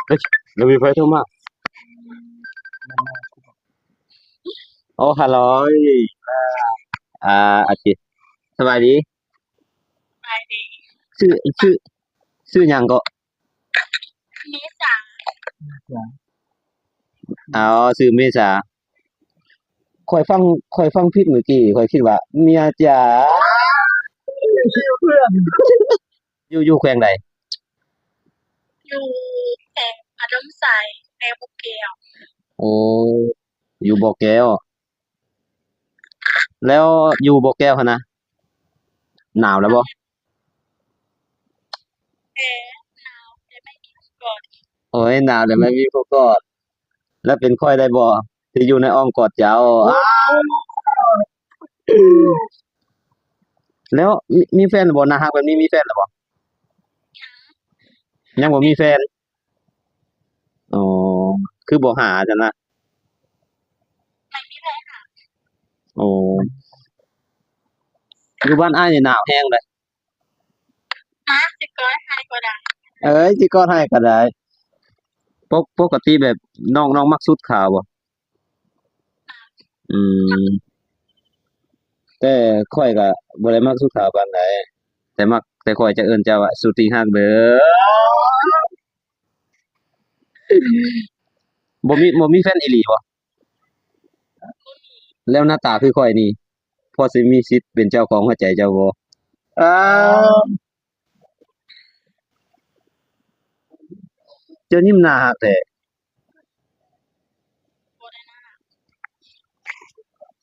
ເຮີ້ຍ ແລ້ວມີໃຜໂທມາ? ໂອ້ ຮາໂຫຼ ອາ ໂອເຄ ສະບາຍດີ. ສະບາຍດີ. ຊື່ ຊື່ ຊື່ຫຍັງເກາະ? ເມສາ. ອໍ ຊື່ເມສາ. ຂ້ອຍຟັງ ຂ້ອຍຟັງຜິດມື້ກີ້ ຂ້ອຍຄິດວ່າເມຍຈ໋າ. ຢູ່ ຢູ່ແຂວງໃດ? ຢູ່ແຂວງພະນົມໄຊ ແຂວງບໍ່ແກ້ວ. ໂອ້ ຢູ່ບໍ່ແກ້ວ. ແລ້ວຢູ່ບໍ່ແກ້ວຫັ້ນນະ ໜາວແລ້ວບໍ່? ເອີ ໜາວແຕ່ໄມ່ມີຜູ້ກອດ. ໂອ້ຍ ໜາວແຕ່ໄມ່ມີຜູ້ກອດ. ແລ້ວເປັນຂ້ອຍໄດ້ບໍ່ ທີ່ຢູ່ໃນອ້ອມກອດເຈົ້າ? ໂອ້ ແລ້ວມີ ມີແຟນແລ້ວບໍ່? ໜ້າຮັກແບບນີ້ມີແຟນແລ້ວບໍ່? ຍັງ ຍັງບໍ່ມີແຟນ. ອໍ ຄືບໍ່ຫາຊັ້ນນະ? ໂອ້ ຢູ່ບ້ານອ້າຍນີ້ໜາວແຮງເດ້. ຮະ ຊິກອດໃຫ້ກໍໄດ້. ເອີຍ ຊິກອດໃຫ້ກໍໄດ້. ປົກ ປົກກະຕິແບບນ້ອງ ນ້ອງມັກຊຸດຂາວບໍ່? ອືມ ແຕ່ຂ້ອຍກະບໍ່ໄດ້ມັກຊຸດຂາວປານໃດ ແຕ່ມັກ ແຕ່ຂ້ອຍຈະເອີ້ນເຈົ້າວ່າຊຸດທີ່ຮັກເດີ້. ບໍ່ມີ ບໍ່ມີແຟນອີ່ຫຼີບໍ່? ແລ້ວໜ້າຕາຄືຂ້ອຍນີ້ ພໍຊິມີສິດເປັນເຈົ້າຂອງຫົວໃຈເຈົ້າບໍ່? ອ້າ ເຈົ້າຍິ້ມໜ້າຮັກແທ້.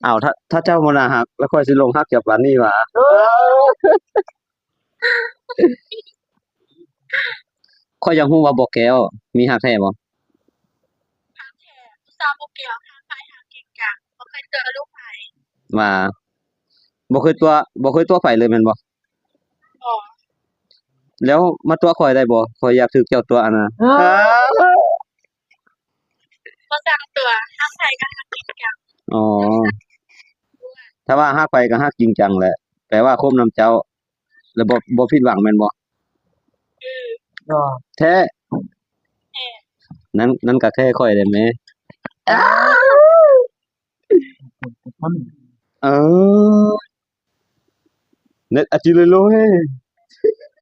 ອ້າວ ຖ້າ ຖ້າເຈົ້າບໍ່ໜ້າຮັກ ແລ້ວຂ້ອຍຊິຫຼົງຮັກເຈົ້າປານນີ້ຫວາ? ຂ້ອຍຢາກຮູ້ວ່າບໍ່ແກ້ວມີຮັກແທ້ບໍ່? ຮັກແທ້. ຜູ້ສາວບໍ່ແກ້ວຮັກໃຜ ຮັກຈິງຈັງ ບໍ່ເຄີຍຕົວະລູກໃຜ. ວ່າ ບໍ່ເຄີຍຕົວະ ບໍ່ເຄີຍຕົວະໃຜເລີຍແມ່ນບໍ່? ບໍ່. ແລ້ວມາຕົວະຂ້ອຍໄດ້ບໍ່? ຂ້ອຍຢາກຖືກເຈົ້າຕົວະຫັ້ນນະ. ບໍ່ຕ້ອງຕົວະ ຮັກໃຜກໍຮັກຈິງຈັງ. ອໍ ຖ້າວ່າຮັກໃຜກໍຮັກຈິງຈັງແຫຼະ ແປວ່າຄົບນຳເຈົ້າ ແລ້ວບໍ່ ບໍ່ຜິດຫວັງແມ່ນບໍ່? ອື ແທ້. ແທ້. ນັ້ນ ນັ້ນກໍແຄ່ຂ້ອຍໄດ້ແມ້. ເອີ ເນັດອາຈິເລໂລເຮ.